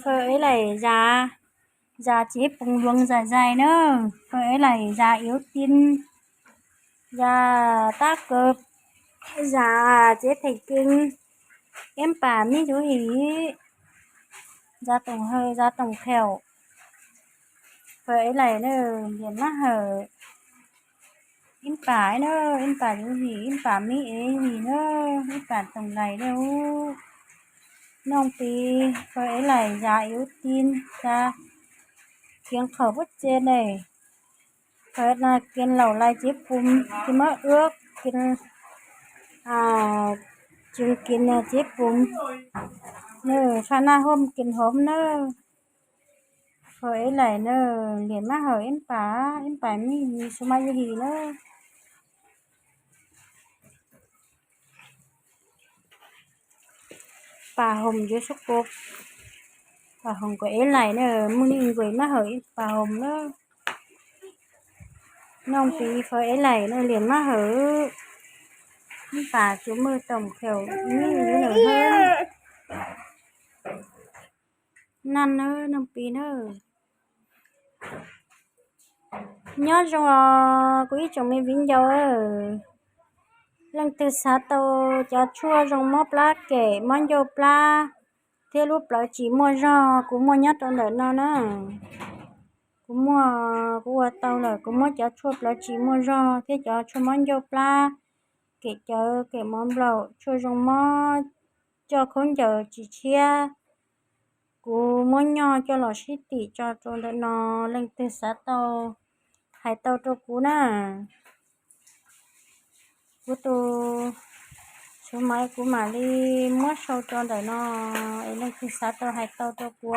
Phawv Ev Laim zas, zas tsev pum luov zais zais na. Phawv Ev Laim zas iuv tin, zas tab kaw, zas tsev theem keeb, ib pam mib yuv him, zas toom haw zas toom khaum. Phawv Ev Laim na, Liam Mab Hawm, ib pam na, ib pam yuv him, ib pam mib ev him na, ib pam toom lais na. Noog piv Phawv Ev Laim zas iuv tin, zas kev qhov puab tse ne. Phawv na kev laum lais tsev pum, kev mab uab, kev tsev kev tsev pum, na, faj naj hom kev hom na. Phawv Ev Laim na, Liam Mab Hawm ib pam, ib pam mib yuv him na. Pas hoom yuav sub kua, pas hoom kom Ev Laim na, muaj neeg nkuaim Mab Hawm ib pas hoom na. Noog piv Phawv Ev Laim na, Liam Mab Hawm, ib pas tsuas muaj toom khaum mib yuv na. Naj na, noog piv na. Nyob zoo os kuv ib tsoom me viv ncaus, leej twg xav tau cov tshuaj zoo mob plab kem, mob ncauj plab, thiab lub plawv tsis muaj zog, kuv muaj nyob rau ntawm no na. Kuv muaj, kuv ua tau lawm, kuv muab cov tshuaj plawv tsis muaj zog thiab cov tshuaj mob ncauj plab, kem cawv, kem mov nplaum, tshuaj zoo mob, coj khaub ncaws tsis tshiab, kuv muab nyoj coj los sib tim tso rau ntawm no, leej twg xav tau hais tau rau kuv na. Kuv tus xov maiv kuv mam li muab sau rau ntawm no, es leej twg xav tau hais tau rau kuv.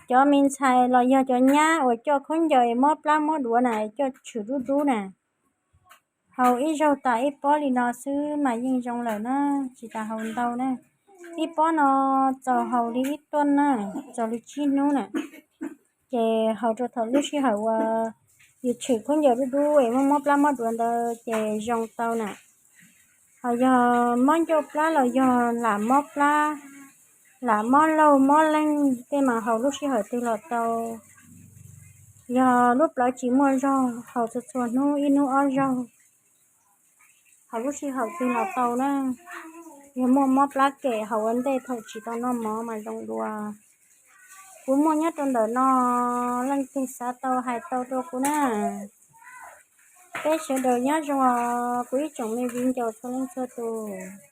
Cov me ntxhais los yog cov nyab uas coj khaub ncaws mob plab mob duav na, coj tshwm dub dub na, haus ib zaug tas ib pob li no xwb mas yeej zoo lawm na, tsis tas haus ntau na. Ib pob no txaus haus li ib tuaj na, txaus li tsib hnub na. Ces haus rau thaum lub sij hawm uas yus tshwm khaub ncaws dub dub es muaj mob plab mob duav ntawd ces zoo tau na. Ho yog mob ncauj plab los yog lam mob plab, lam mob laug mob leeg tej mas haus lub sij hawm twg los tau. Yog lub plawv tsis muaj zog haus txhua txhua hnub ib hnub ob zaug, haus lub sij hawm twg los tau na. Yog muaj mob plab kem haus ua ntej thaum tsis tau noj mov mas zoo dua. Kuv muaj nyob rau ntawm no, leej twg xav tau hais tau rau kuv na. Peb sawv daws nyob zoo os kuv ib tsoom me viv ncaus txhua leej txhua tus.